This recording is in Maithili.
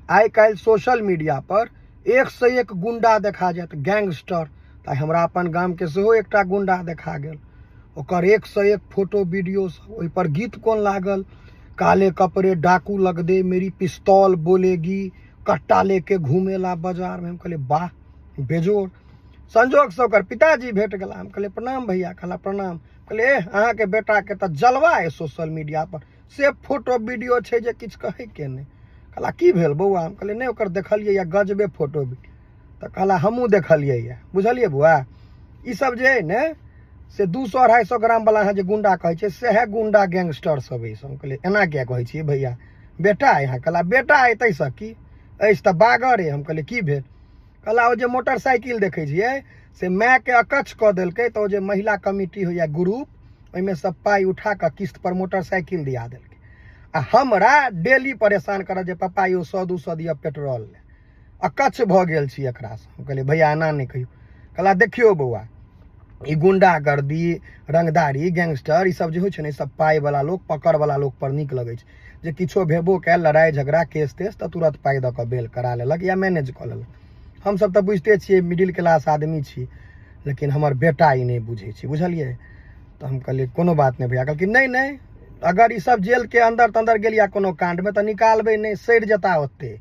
आइ काल्हि सोशल मीडिया पर एक से एक गुंडा देखा जायत, गैंगस्टर। तऽ हमरा अपन गामके सेहो एकटा गुंडा देखा गेल, ओकर एक से एक फोटो वीडियो सब, ओहिपर गीत कोन लागल, काले कपड़े डाकू लग दे, मेरी पिस्तौल बोलेगी, कट्टा लेके घूमेला बाजारमे। हम कहलियै वाह बेजोड़। संजोगसँ ओकर पिताजी भेट गेला। हम कहलियै प्रणाम भैया। कहला प्रणाम। कहलियै एह अहाँके बेटाके तऽ जलवा अइ सोशल मीडिया पर, से फोटो वीडियो छै जे किछु कहैके नहि। कहला की भेल बौआ? हम कहलियै नहि ओकर देखलियै या गजबे फोटो वीडियो। तऽ कहला हमहूँ देखलियै या। बुझलियै बौआ, ई सब जे अइ ने से 200 250 ग्रामवला अहाँ जे गुंडा कहै छियै सएह गुंडा गैंगस्टर सब अइ। हम कहलियै एना किया कहै छियै भैया, बेटा अइ अहाँ? कहला बेटा अइ ताहिसँ की अछि, तऽ बागर अइ। हम कहलियै की भेल? कहला ओ जे मोटरसाइकिल देखै छियै से मायके अकच्छ कऽ देलकै, तऽ ओ जे महिला कमिटी होइए ग्रुप, ओहिमे सब पाइ उठा कऽ किस्त पर मोटरसाइकिल दिया देलकै। आ हमरा डेली परेशान करत जे पप्पा यौ 100-200 दिअ पेट्रोल लए, अकच्छ भऽ गेल छी एकरासँ। हम कहलियै भैया एना नहि कहियौ। कहला देखियौ बौआ, ई गुंडागर्दी, रंगदारी, गैंगस्टर ई सब जे होइ छै ने, ई सब पाइवला लोक, पकड़वला लोक पर नीक लगै छै, जे किछो भेबो कयल, लड़ाइ झगड़ा केस तेस, तऽ तुरन्त पाइ दऽ कऽ बेल करा लेलक या मैनेज कऽ लेलक। हमसब तऽ बुझिते छियै, मिडिल क्लास आदमी छी, लेकिन हमर बेटा ई नहि बुझै छै, बुझलियै? तऽ हम कहलियै कोनो बात नहि भैया। कहलखिन नहि नहि, अगर ई सब जेलके अन्दर तन्दर गेल या कोनो काण्डमे तऽ निकालबै नहि, सड़ि जेता ओते।